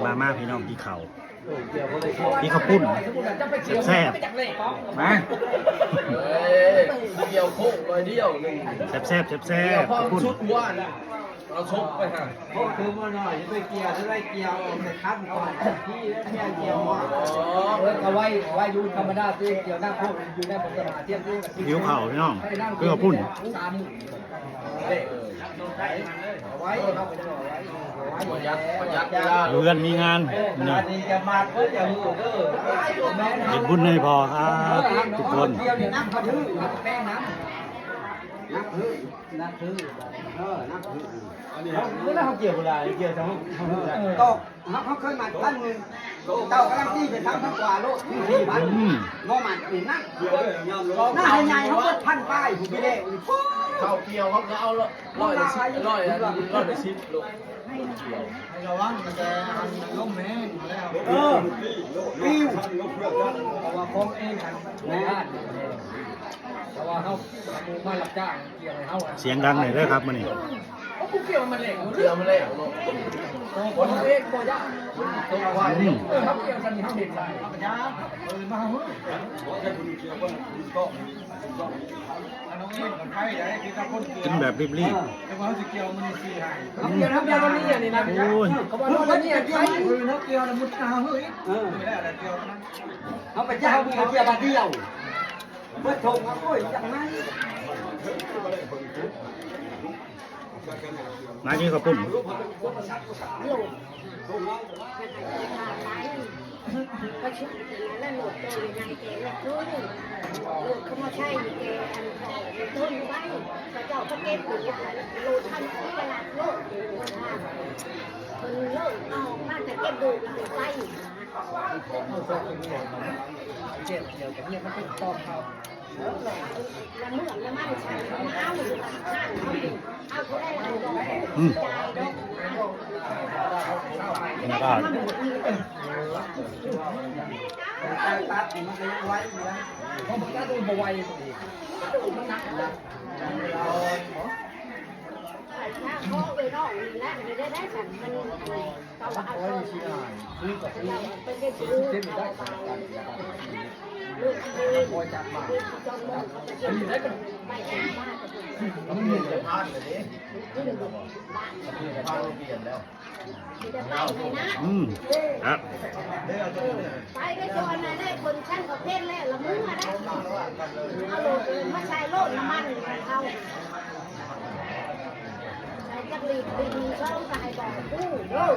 ມາ ມາ ພີ່ນ້ອງ ກິນເຂົ້າ ກິນເຂົ້າປຸ້ນແຊບໆ ມາ ເອີຍ ດຽວໂຄກໜ້ອຍດຽວໜຶ່ງ ແຊບໆ ແຊບໆ ເຂົ້າປຸ້ນ ເອົາສົບໄປຫາ ໂຄກຄືບໍ່ໜ້ອຍ ໄປກ່ຽວ ໄປກ່ຽວ ໄປຄັນກ່ອນ ທີ່ແລ້ວເຈົ້າກ່ຽວ ເອີ ກໍໄວ້ ໄວ້ຢູ່ທຳມະດາ ຕົວເອງກ່ຽວນ້ຳໂຄກຢູ່ໃນບໍ່ສະມາທຽບ ຫິວເຂົ້າ ພີ່ນ້ອງ ຄືເຂົ້າປຸ້ນ ປະຢັດ ປະຢັດເວລາ ເຮືອນມີງານ ນີ້ ເຮັດບຸນໃຫ້ພໍ່ ສາທຸ ທຸກຄົນ ຕອກ ເຮົາ ເຮົາເຄີຍມາພັນໜຶ່ງ ເຕົາກຳລັງຕີໄປສາມພັນກວ່າໂລ ສີ່ພັນ ອືມ ບໍ່ມັນນີ້ນະ ໜ້າໃຫຍ່ເຮົາເບິດພັນປາຍຜູ້ທີ່ແລ້ວ ເຂົ້າກ່ຽວເຮົາກໍເອົາ ຮ້ອຍລະສິບ ຮ້ອຍລະສິບໂລ ໃຫ້ລະວັງຕັ້ງແຕ່ລົມແຮງແລ້ວ ເອີ ປິວ ເພາະວ່າຂອງເອງຫັ້ນ ແມ່ນ ເພາະວ່າເຮົາ ມາຮັບຈ້າງກ່ຽວໃຫ້ເຮົາ ສຽງດັງໜ້ອຍເດີຄັບມື້ນີ້ ເອົາຜູ້ກ່ຽວມາແລກ ເອົາຜູ້ກ່ຽວມາແລກ ບໍ່ເອງບໍ່ຢາກ ອືມ ເອີ ເຮົາກ່ຽວຊັ້ນນີ້ເຮົາເຮັດໄດ້ ກິນແບບລີບໆ ເຮົາກ່ຽວ ເຮົາກ່ຽວ ເຮົາກ່ຽວ ນີ້ນະ ໂອ້ຍ ເຂົາວ່າເຮົາບໍ່ມີອັນນີ້ນະ ເຮົາກ່ຽວລະມຸດໜາເຮີ້ຍ ເອີ ເຮົາໄປຈ້າງເຂົາເຈົ້າບາດດຽວ ເບິດຖົງ ໂອ້ຍ ຈັ່ງນັ້ນ ມາກິນເຂົ້າປຸ້ນ ປະຊຸມກັນແລ້ວໂຫຼດໂຕໃຫຍ່ແຕ່ລະຄືນ ໂຫຼດເຂົ້າມາໃຊ້ແຕ່ອັນຕົ້ນໄວ້ ເຂົາເຈົ້າກະເກັບໂຫຼດ ໂຫຼດທັນຕະຫຼາດໂລກ ເພິ່ນເລີກເອົາມາແຕ່ເກັບໂດກໄປໃຊ້ ອືມ ບັນຍາກາດ ອືມ ຄັບ ໄປໄດ້ຕົວນັ້ນແຫຼະ ຄົນຊັ້ນກໍເປັນແລ້ວ ລະມື້ມາໄດ້ ເອົາໂລດມາໃສ່ໂລດນ້ຳມັນເຮົາ ໃສ່ຈັກລີດ ລີດໜຶ່ງ ສອງ ກໍໃຫ້ບອກຜູ້ເດີ.